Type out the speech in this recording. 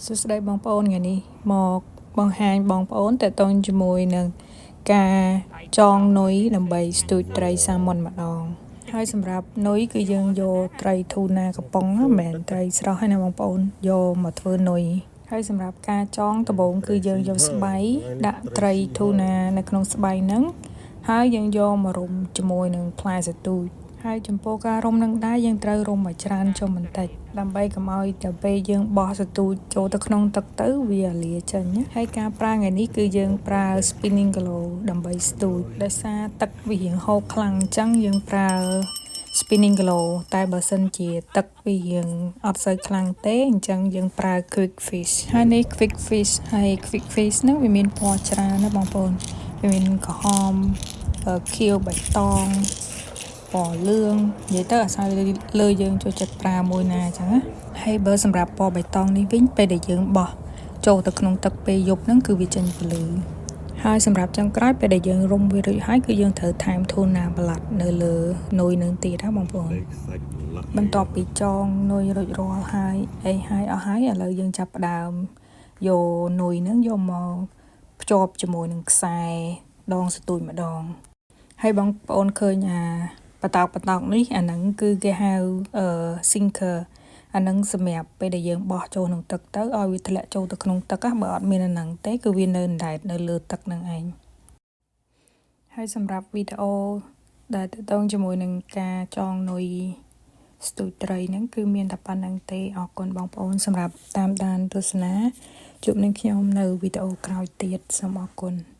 សួស្តីបងប្អូនថ្ងៃនេះមកបង្ហាញបងប្អូនតកតងជាមួយនឹងការចងនុយដើម្បីស្ទូចត្រីសាម៉ុនម្ដងហើយសម្រាប់នុយគឺយើងយកត្រីធូណាកំប៉ុងណាមិនមែនត្រីស្រស់ទេណាបងប្អូនយកមកធ្វើនុយហើយសម្រាប់ការចងដំបូងគឺយើងយកស្បៃដាក់ត្រីធូណានៅក្នុងស្បៃហ្នឹងហើយយើងយកមករុំជាមួយនឹងផ្លែសទូចហើយចំពោះការរុំនឹងដែរយើងត្រូវរុំឲ្យច្រើនចុះបន្តិចដើម្បីកុំឲ្យតែពេលយើងបោះសទូចចូលទៅក្នុងទឹកទៅវាលាចេញណាហើយការប្រើថ្ងៃនេះគឺយើងប្រើ spinning glow ដើម្បីស្ទូចដោយសារទឹកវារៀងហូរខ្លាំងអញ្ចឹងយើងប្រើ spinning glow តែបើសិនជាទឹកវារៀងអត់សូវខ្លាំងទេអញ្ចឹងយើងប្រើ quick fish ហើយនេះ quick fish ហើយ quick fish ហ្នឹងវាមានពណ៌ច្រើនណាបងប្អូនវាមានក្រហមខៀវបៃតងពណ៌លឿងនិយាយទៅអាស្រ័យលើយើងចូលចិត្តប្រើមួយណាអញ្ចឹងណាហើយបើសម្រាប់ពណ៌បៃតងនេះវិញពេលដែលយើងបោះចូលទៅក្នុងទឹកពេលយប់ហ្នឹងគឺវាចេញពន្លឺហើយសម្រាប់ចុងក្រោយពេលដែលយើងរុំវារួចហើយគឺយើងត្រូវថែម tuna ប្រឡាត់នៅលើនុយនឹងទៀតណាបងប្អូន បន្ទាប់ពីចងនុយរួចរាល់ហើយអីហើយអស់ហើយឥឡូវយើងចាប់ផ្ដើមយកនុយហ្នឹងយកមកភ្ជាប់ជាមួយនឹងខ្សែដងសទូចម្ដងហើយបងប្អូនឃើញអាបតោកបតោកនេះអាហ្នឹងគឺគេហៅអឺ sinker អាហ្នឹងសម្រាប់ពេលដែលយើងបោះចូលក្នុងទឹកទៅឲ្យវាធ្លាក់ចូលទៅក្នុងទឹកបើអត់មានអាហ្នឹងទេគឺវានៅអណ្ដែតនៅលើទឹកហ្នឹងឯងហើយសម្រាប់វីដេអូដែលតកតងជាមួយនឹងការចងនុយស្ទូចត្រីហ្នឹងគឺមានតែប៉ុណ្្នឹងទេអរគុណបងប្អូនសម្រាប់តាមដានទស្សនាជួបនឹងខ្ញុំនៅវីដេអូក្រោយទៀតសូមអរគុណ។